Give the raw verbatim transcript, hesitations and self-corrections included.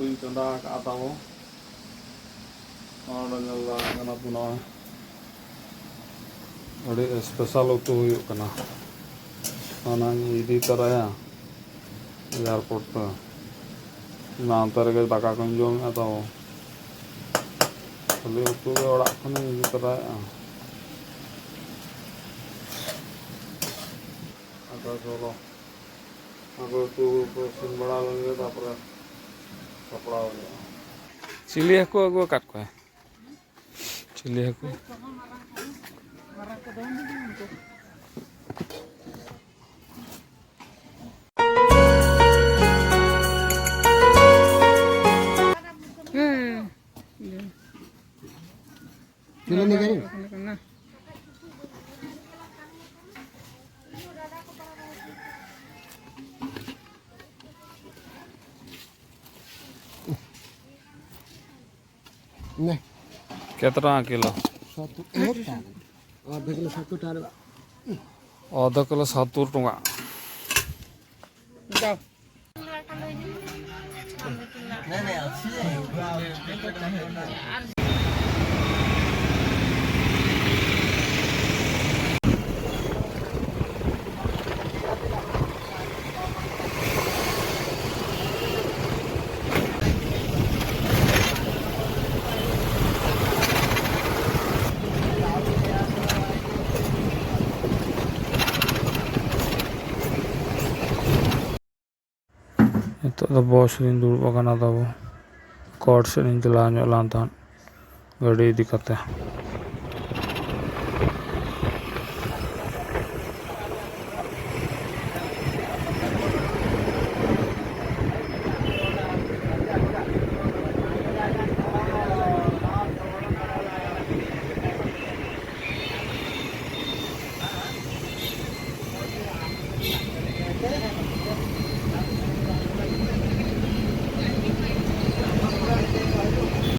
ᱤᱧ ᱪᱚᱸᱫᱟ ᱟᱠᱟᱫᱼᱟ ᱛᱟᱵᱚ᱾ ᱱᱚᱰᱮ ᱧᱮᱞ ᱫᱟᱲᱮᱭᱟᱜ ᱠᱟᱱᱟ ᱯᱮ, ᱱᱚᱜᱼᱚᱭ ᱟᱹᱰᱤ ᱥᱯᱮᱥᱟᱞ ᱩᱛᱩ ᱦᱩᱭᱩᱜ ᱠᱟᱱᱟ᱾ ᱚᱱᱟᱧ ᱤᱫᱤ ᱛᱚᱨᱟᱭᱟ ᱮᱭᱟᱨᱯᱳᱨᱴ ᱛᱮ᱾ ᱚᱱᱟ ᱚᱱᱛᱮ ᱨᱮᱜᱮ ᱫᱟᱠᱟ ᱠᱚᱧ ᱡᱚᱢᱮᱫᱼᱟ ᱛᱟᱵᱚ᱾ ᱠᱷᱟᱹᱞᱤ ᱩᱛᱩ ᱜᱮ ᱚᱲᱟᱜ ᱠᱷᱚᱱᱤᱧ ᱤᱫᱤ ᱛᱚᱨᱟᱭᱮᱫᱼᱟ᱾ ᱟᱫᱚ ᱪᱚᱞᱚ, ᱟᱫᱚ ᱩᱛᱩ ᱠᱚ ᱤᱥᱤᱱ ᱵᱟᱲᱟ ᱞᱮᱱ ᱜᱮ, ᱛᱟᱯᱚᱨᱮ ᱥᱟᱯᱲᱟᱣ ᱦᱩᱭᱩᱜᱼᱟ᱾ ᱪᱤᱞᱤ ᱦᱟᱹᱠᱩ ᱟᱹᱜᱩ ᱟᱠᱟᱫ ᱠᱚᱣᱟ? ᱪᱤᱞᱤ ᱦᱟᱹᱠᱩ? ᱦᱮᱸ᱾ ᱪᱤᱞᱤ ᱱᱤᱜᱟᱹᱨᱤ? ᱱᱮ᱾ ᱠᱮᱛ ᱴᱟᱠᱟ ᱠᱤᱞᱳ? ᱥᱚᱛᱛᱚᱨ ᱴᱟᱠᱟ᱾ ᱟᱫᱷᱟ ᱠᱤᱞᱳ ᱥᱚᱛᱛᱚᱨ ᱴᱟᱠᱟ᱾ ᱟᱫᱷᱟ ᱠᱤᱞᱳ ᱥᱚᱛᱛᱚᱨ ᱴᱟᱠᱟ᱾ ᱱᱤᱛᱚᱜ ᱫᱚ ᱵᱚᱥ ᱨᱤᱧ ᱫᱩᱲᱩᱵ ᱟᱠᱟᱱᱟ ᱛᱟᱵᱚ᱾ ᱠᱳᱨᱴ ᱥᱮᱫ ᱤᱧ ᱪᱟᱞᱟᱣ ᱧᱚᱜ ᱞᱮᱱ ᱛᱟᱦᱮᱸᱫ ᱜᱟᱹᱰᱤ ᱤᱫᱤ ᱠᱟᱛᱮ᱾